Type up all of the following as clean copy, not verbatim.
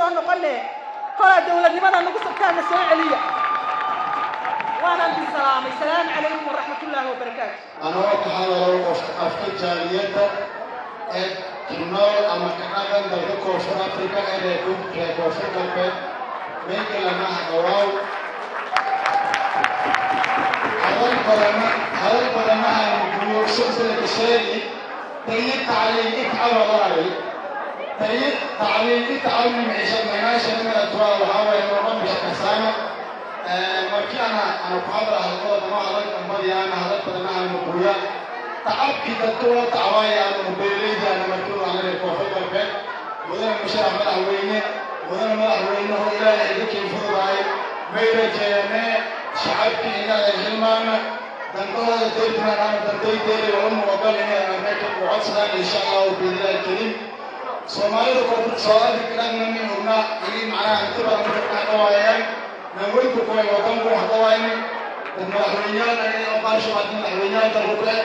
soo noqone. Kolaa dowladnimada nagu sabtaana soo celiya. Waanaan idin salaamay. Salaamu calaykum waraxmatullaahi wabarakaatu. Anoo ka hadalo afka jaaliyadda ee ku nool ama ka dhaqan dalka Koonfur Afrika ee reer Koonfur Galbeed, megelanaha dhawaaw. Hadal badana, hadal badana aan guyo silsilka sheegi. Tayi tacliin itcabadaay, tayi tacliin itcabni miciisha meesha nimada turaa. Waxaa waaye nooma bisha kasaano. Markii ana ku hadla hadalada dama hadal dambadiyaana, hadal badana aan guya tacabkii dadka waa tacwaaya ama beeraleyda ana. Markii aan reer Koonfur Galbeed, mudane musharax madaxweyne, mudane madaxweyne, oo Ilaahay idinkii fududaay, may rajeeyane shacabkii inaad hilmaana dantahooda deyrtimaan ama dantay deeri lama ogol inay meesha ku codsadaan, insha Allahu biidnillahi alkariim. Soomaalida Koonfur South Africa dhaqna min ognaa ini macnaha inta badan marka dhawaayaan nawalku kuway wadanku wax dhawaayni dad madaxweyneyaal oo qaar shabaad madaxweyneyaal dalku kale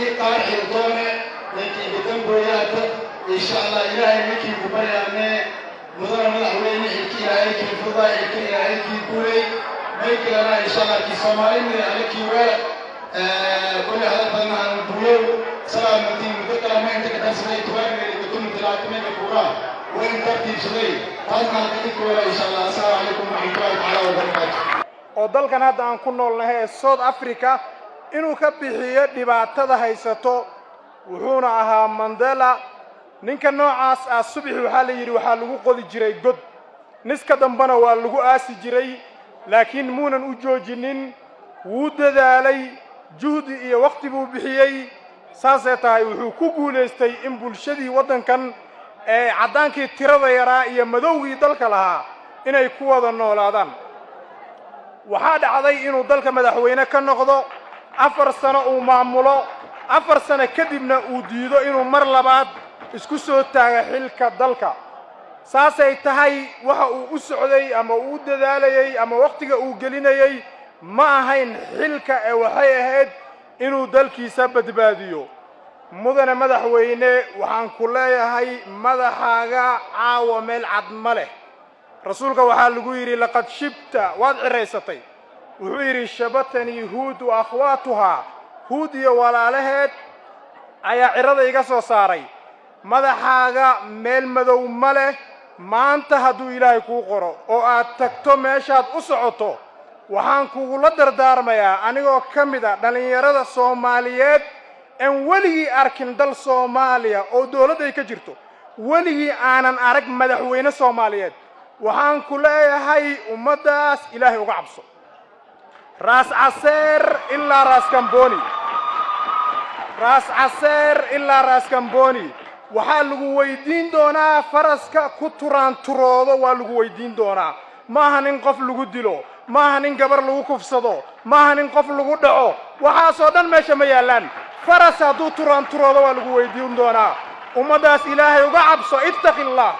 iyo qaar xildoone ninkii gadanbooyaata. Insha Allah, Ilaahay ninkii ku baryaane, mudane madaxweyne, xilki Ilaahay kii fudaa, xilki Ilaahay kii guuley maykelana, insha Allah, kii Soomaalimida alle kii weela. Kulli hadal badan aan buuyow salaamantiin. Muddo kale ma inta ka darsaday tubaangeeligatumitilaatimeega kuuraa wayn tartiibsaday taasna halka idinka weela, insha Allah. Assalaamu calaykum waraxmatullahi tacaala wabarakaatu. Oo dalkan hadda aan ku noolnahay ee South Africa inuu ka bixiyo dhibaatada haysato. Wuxuuna ahaa Mandela ninka noocaas ah. Subaxi waxaa la yidhi waxaa lagu qodi jiray god, niska dambena waa lagu aasi jiray, laakiin muunan u joojinin. Wuu dadaalay, juhdi iyo wakhti buu bixiyey. Saasay tahay wuxuu ku guulaystay in bulshadii waddankan ee caddaankii tirada yaraa iyo madowgii dalka lahaa inay ku wada noolaadaan. Waxaa dhacday inuu dalka madaxweyne ka noqdo, 4 sano uu maamulo, 4 sano kadibna uu diido inuu mar labaad isku soo taago xilka dalka. Saasay tahay waxa uu u socday ama uu u dadaalayey ama wakhtiga uu gelinayey ma ahayn xilka ee waxay ahayd inuu dalkiisa badbaadiyo. Mudane madaxweyne, waxaan ku leeyahay madaxaaga caawa meel cad ma leh. Rasuulka waxaa lagu yidhi: "Laqad shibta," waad ciraysatay. Wuxuu yidhi: "Shabatanii Huud wa akhwaatuhaa." Huud iyo walaalaheed ayaa cirada iga soo saaray. Madaxaaga meel madow ma leh. Maanta hadduu Ilaahay kuu qoro oo aad tagto meeshaad u socoto, waxaan kugula dardaarmayaa anigoo ka mid a dhallinyarada Soomaaliyeed aan weligii arkin dal Soomaaliya oo dowladda ay ka jirto, weligii aanan arag madaxweyne Soomaaliyeed, waxaan ku leeyahay ummaddaas Ilaahay uga cabso. Raas Caseer ilaa Raas Kamboni, Raas Caseer ilaa Raas Kamboni, waxaa lagu weydiin doonaa faraska ku turaanturoodo. Waa lagu weydiin doonaa. Ma ahan in qof lagu dilo, ma ahan in gabar lagu kufsado, ma ahan in qof lagu dhaco. Waxaasoo dhan meesha ma yaallaan. Faras hadduu turaanturoodo waa lagu weydiin doonaa. Ummaddaas Ilaahay uga cabso. Ittaqi Allah.